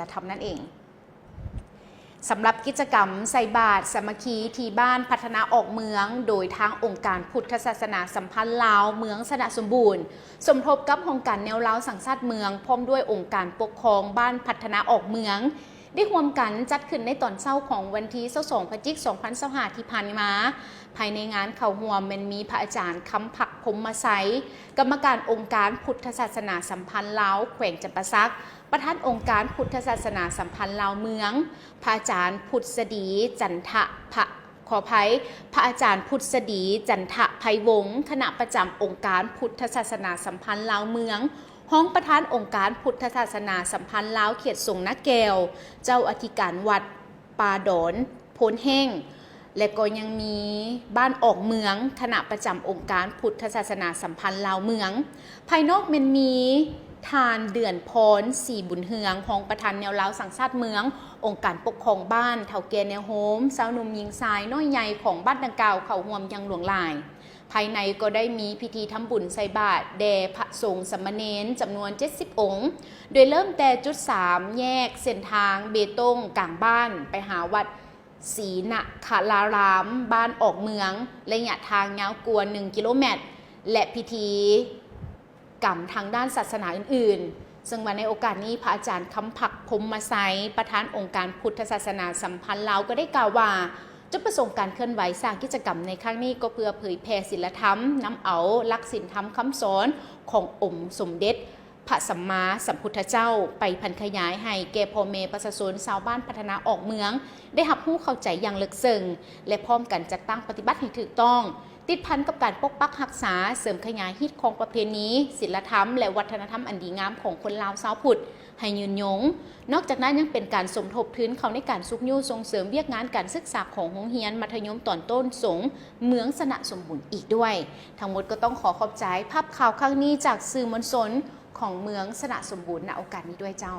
ລະທຳນັ້ນເອງ. ສຳລັບກິດຈະກຳໃສ່ບາດສາມັກຄີທີ່ບ້ານພັດທະນາອອກເມືອງ ໂດຍທາງອົງການພຸດທະສາສະໜາສຳພັນລາວເມືອງຊະນະສົມບູນ ສົມທົບກັບຫ້ອງການແນວລາວສັງຊາດເມືອງ ພ້ອມດ້ວຍອົງການປົກຄອງບ້ານພັດທະນາອອກເມືອງ ໄດ້ຮ່ວມກັນຈັດຂຶ້ນໃນຕອນເຊົ້າຂອງວັນທີຊາວສອງ ພະຈິກ ສອງພັນຊາວຫ້າ ທີ່ຜ່ານມາ. ພາຍໃນງານເຂົ້າຮ່ວມແມ່ນມີພະອາຈານ ຄຳພັກ ພົມມະໄຊ ກຳມະການອົງການພຸດທະສາສະໜາສຳພັນລາວແຂວງຈຳປາສັກ, ປະທານອົງການພຸດທະສາສະໜາສຳພັນລາວເມືອງ, ພະອາຈານ ພຸດສະດີ ຈັນທະ ພະ ຂໍອະໄພ, ພະອາຈານ ພຸດສະດີ ຈັນທະໄພວົງ ຄະນະປະຈຳອົງການພຸດທະສາສະໜາສຳພັນລາວເມືອງ, ຮອງປະທານອົງການພຸດທະສາສະໜາສຳພັນລາວເຂດສົງນາແກ້ວ, ເຈົ້າອະທິການວັດປ່າດອນໂພນແຫ້ງ ແລະກໍຍັງມີບ້ານອອກເມືອງ, ຄະນະປະຈຳອົງການພຸດທະສາສະໜາສຳພັນລາວເມືອງ. ພາຍນອກແມ່ນມີທ່ານ ເດືອນພອນ ສີບຸນເຮືອງ ຮອງປະທານແນວລາວສັງຊາດເມືອງ, ອົງການປົກຄອງບ້ານ, ເຖົ້າແກ່ແນວໂຮມ, ຊາວໜຸ່ມຍິງຊາຍນ້ອຍໃຫຍ່ຂອງບ້ານດັ່ງກ່າວເຂົ້າຮ່ວມຢ່າງຫຼວງຫຼາຍ. ພາຍໃນກໍໄດ້ມີພິທີທຳບຸນໃສ່ບາດແດ່ພະສົງສາມະເນນຈຳນວນເຈັດສິບອົງ, ໂດຍເລີ່ມແຕ່ຈຸດສາມແຍກເສັ້ນທາງເບຕົງກາງບ້ານ ໄປຫາວັດ ສີນະຄະລາລາມ ບ້ານອອກເມືອງ, ໄລຍະທາງຍາວກວ່າໜຶ່ງກິໂລແມັດ ແລະ ພິທີກຳທາງດ້ານສາສະໜາອື່ນໆ. ເຊິ່ງວ່າໃນໂອກາດນີ້ ພະອາຈານ ຄຳພັກ ພົມມະໄຊ ປະທານອົງການພຸດທະສາສະໜາສຳພັນລາວ ກໍໄດ້ກ່າວວ່າ ຈຸດປະສົງການເຄື່ອນໄຫວສ້າງກິດຈະກຳໃນຄັ້ງນີ້ ກໍເພື່ອເຜີຍແຜ່ສິນລະທຳ, ນຳເອົາຫຼັກສິນທຳຄຳສອນຂອງອົງສົມເດັດ ພະສຳມາສຳພຸດທະເຈົ້າ ໄປຜັນຂະຫຍາຍໃຫ້ແກ່ພໍ່ແມ່ປະຊາຊົນຊາວບ້ານພັດທະນາອອກເມືອງ ໄດ້ຮັບຮູ້ເຂົ້າໃຈຢ່າງເລິກເຊິ່ງ ແລະ ພ້ອມກັນຈັດຕັ້ງປະຕິບັດໃຫ້ຖືກຕ້ອງ, ຕິດພັນກັບການປົກປັກຮັກສາ, ເສີມຂະຫຍາຍຮີດຄອງປະເພນີ, ສິນລະທຳ ແລະ ວັດທະນະທຳອັນດີງາມຂອງຄົນລາວຊາວພຸດໃຫ້ຍືນຍົງ. ນອກຈາກນັ້ນຍັງເປັນການສົມທົບທຶນເຂົ້າໃນການຊຸກຍູ້ສົ່ງເສີມວຽກງານການສຶກສາຂອງໂຮງຮຽນມັດທະຍົມຕອນຕົ້ນສົງເມືອງຊະນະສົມບູນອີກດ້ວຍ. ທັງໝົດກໍຕ້ອງຂໍຂອບໃຈ. ພາບຂ່າວຄັ້ງນີ້ຈາກສື່ມວນຊົນ ຂອງເມືອງຊະນະສົມບູນ ນະໂອກາດນີ້ດ້ວຍເຈົ້າ.